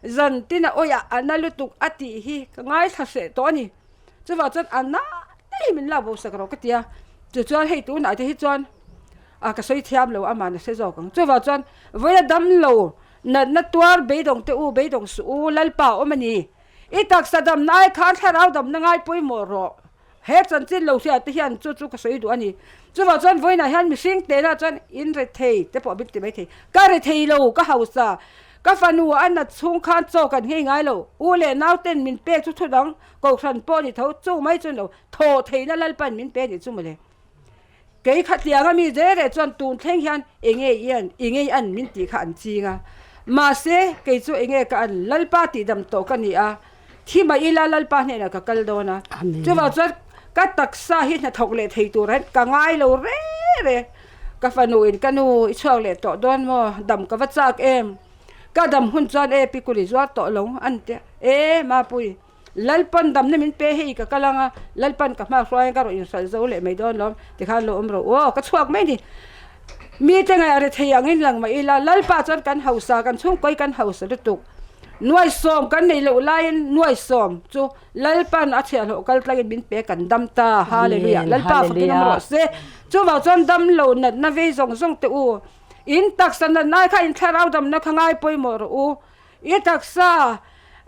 zan tina awiah a na lutuk a tih hi ka ngaithla hreh tawh a ni. Chuvang chuan a na daih min lak bo sak rawh ka ti a, chu chuan hei tunah te hi chuan a ka sawi thiam lo aman a hre zawk ang. Chuvang chuan vawiina dam lo natna tuar beidawng te u beidawng suh u Lalpa a awm a ni. I taksa damna ai khan thlarau damna ngai pawimawh rawh. He chanchin lo hriat te hian chu chu ka sawi duh a ni. Chuvang chuan vawiinah hian mihring tehna chuan in rethei te pawh min ti maithei. Ka rethei lo ka hausa Ka fanu a nat chhung khan chaw kan nghei ngai lo. U leh nau ten min pek chu thu dang, kohhran pawh ni tho, chu mai chu lo thaw theihna Lalpan min pe nih chu mawle. Kei khatiang a mi reh reh chuan tun thleng hian enge i an, i ngei an min tih kha an ching a. Mahse, kei chu enge ka an, Lalpa tihdam tawh ka ni a, thi mah ila Lalpa hnenah ka kal dawn a. Chuvang chuan ka taksa hi hnathawk leh thei tur hian ka ngai lo reh reh. Ka fanu in ka nu i chhuak leh tawh dawn maw? Dam ka va chak em? Ka dam hun chuan e pi kuli zuar tawh lo an ti a. E Mapui, Lalpan damna min pe hei ka kal ang a, Lalpan ka hma hruai ang ka rawn inhralh zo leh mai dawn lawm tikhan lo awm rawh u aw ka chhuak mai a ni. Mite ngaih a rethei angin lang mah ila, Lalpa chuan kan hausa, kan chhungkawi kan hausa lutuk. Nuaisawm kan neih loh laiin nuaisawm chu Lalpan a chhiahhlawh kal tlangin min pe kan dam ta. Hallelujah. Lalpa fakin awm rawh se. Chuvang chuan dam lo natna vei zawng zawng teh u. In taksa natna ai kha in thlarau damna kha ngai pawimawh rawh u. I taksa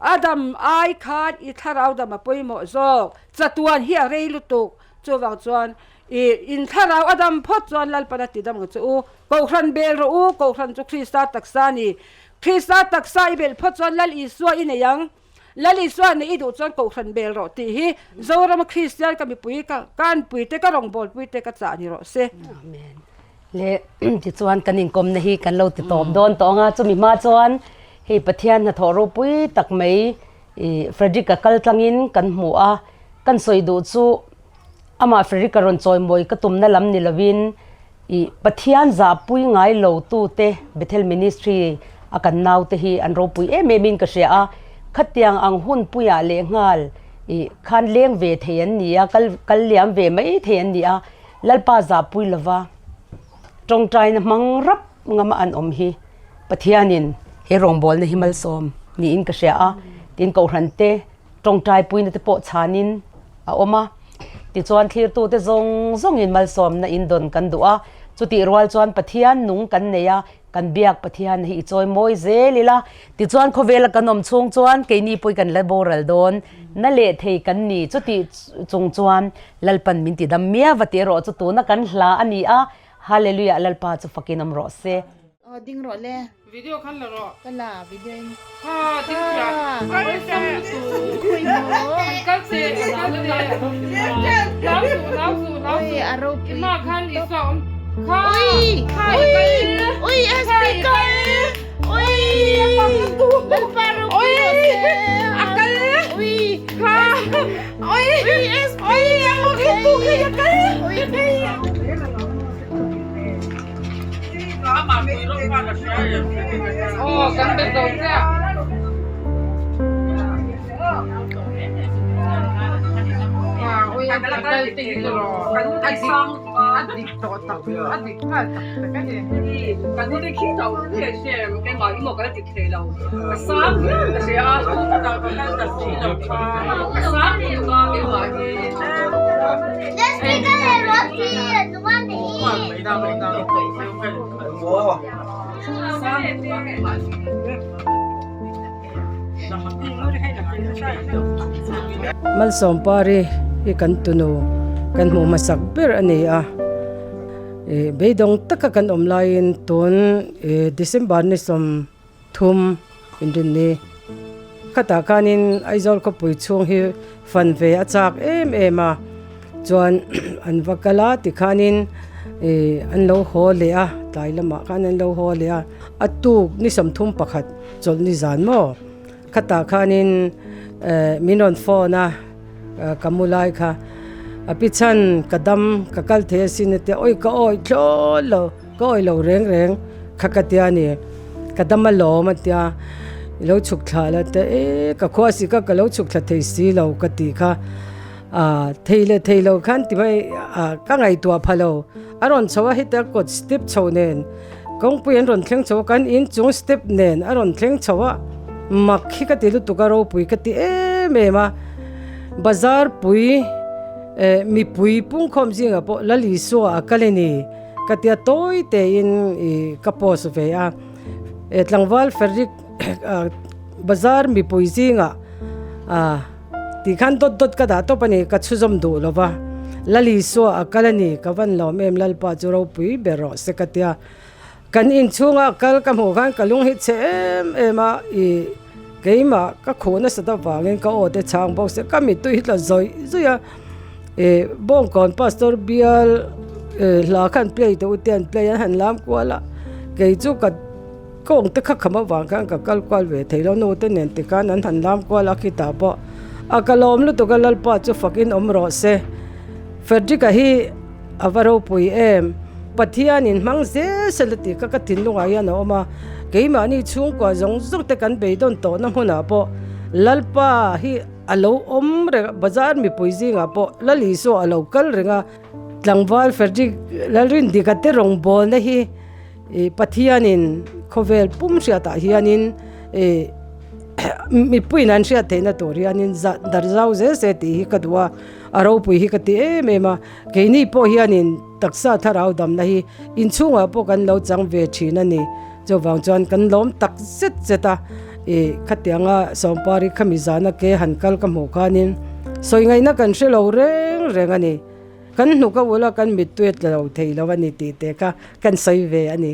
a dam ai khan i thlarau dam a pawimawh zawk. Chatuan hi a rei lutuk. Chuvang chuan i in thlarau a dam phawt chuan Lalpan a ti dam ang che u. Kohhran bel rawh u. Kohhran chu Krista taksa a ni. Krista taksa i belh phawt chuan Lal Isua i nei ang. Lal Isua neih i duh chuan Kohhran bel rawh tih hi Zorama Kristian ka mipui ka kanpui te ka rawngbawlpui te ka chah ni rawh se. Amen. Le tichuan kan inkawmna hi kan lo ti tawp dawn tawh ang a, chumi hma chuan hei Pathian hnathawh ropui tak mai i Frederick-a kal tlangin kan hmu a, kan sawi duh chu amah Frederick-a rawn chawimawi ka tumna lam ni lovin I Pathian zahpui ngai lo tute Bethel Ministry a kan naute hi an ropui em em in ka hria a, khatiang ang hun puiah lehnghal i khan leng ve thei an ni a, kal kal liam ve mai thei an ni a, Lalpa zahpui lova tawngtaina hmang rap ngama an awm hi. Pathianin he rawngbawlna hi malsawm niin ka hria a, tin Kohhran te tawngtai puina te pawh chhanin a awm a. Tichuan thlirtute zawng zawngin malsawmna in dawn kan duh a, chutih rual chuan Pathian nung kan nei a, kan biak Pathian hi i chawi mawi zel ila. Tichuan khawvela kan awm chhung chuan keini pawh kan la boral dawn na leh thei kan ni. Chutih chung chuan Lalpan min ti dam miau va tih erawh chu tuna kan hla a ni a, Hallelujah Lalpa chu fakin awm rawh se. Aw ding rawh le. Video khan la rawh. Ka la video in. Kha ding tia. Kal teh. Khui maw. Han kal teh han kal teh. Hlau suh hlau suh hlau suh. Ui a ropui. I hma khan Isua awm. Kha. Ui. Kha i kal. Ui SP kal. Ui. Lalpa ropui rawh se. A kal. Ui. Kha. Ui. Ui SP. Ui a tu khi a kal. Ui. Malsawmpari hi kan tunu kan hmuh hmasak ber a ni a, ih beidawng taka kan awm laiin tun ih December ni 30 inrinni khatah khanin Aizawl khawpui chhung hi fan ve a chak em em a chuan an va kal a tikhanin ih an lo haw leh a tlai lamah khan an lo haw leh a a tuk ni 31 chawlh ni zan maw khatah khanin eh min rawn phone a ka mu lai kha a pi chhan ka dam ka kal thei asin a tia awi ka awi thlawt lo. Ka awih lo reng reng kha ka tia ni, ka dam alawm a tia, i lo chhuk thla la te e ka khua si kha ka lo chhuk thla thei si lo ka tih kha, ah thei leh thei lo khan ti mai ah ka ngaihtuah pha lo, a rawn chho a heta kawt step chho nen kawngpui an rawn thleng chho a kan inchung step nen a rawn thleng chho a, mak hi ka ti lutuk a ropui ka ti em em a, bazar pui eh mipui pungkhawm zingah pawh Lal Isua a kal a ni. Ka tia tawi tein ih ka post ve a, eh tlangval Frederick bazar mipui zingah ah tih khan dawt dawt ka dah tawp a ni, ka chhuzawm duh lo va, Lalisua a kal a ni, ka van lawm em Lalpa chu ropui ber rawh se ka tia, kan inchhunga kal ka hmuh khan ka lung hi chhe em em a, ih keimah ka khuh nasat avangin ka aw te chhang bawk se ka mittui hi tla zawih zawih a. Ih Bawngkawn pastor bial ih hla khan play te u te an play a han lam kual a kei chu ka kawng te kha kham avang khan ka kal kual ve thei lo nu te nen tikhan an han lam kual a khitah pawh a ka lawm lutuk a Lalpa chu fakin awm rawh se Frederick a hi a va ropui em Pathianin hmang zel sela tih kha ka thinlungah hian a awm a keimahni chhungkua zawng zawng te kan beidawn tawhna hmunah pawh Lalpa hi. A lo awm reng a, bazar mipui zingah pawh Lal Isua a lo kal reng a, tlangval Frederick Lalrindika te rawngbawlna hi ih Pathianin khawvel pum hriatah hianin ih mipuiin an hriat theihna tur hianin zah dar zau zel se tih hi ka duh a, a ropui hi ka ti em em a, keini pawh hianin taksa thlarau damna hi inchhungah pawh kan lo chang ve thin a ni. Chuvang chuan kan lawm tak zet zet a, ih khatianga Sawmpari khami zana ke han kal ka hmuh khanin sawi ngaihna kan hre lo reng reng a ni. Kan hnuk a ul a, kan mittui a tla lo thei lo a ni tih te kha kan sawi ve a ni.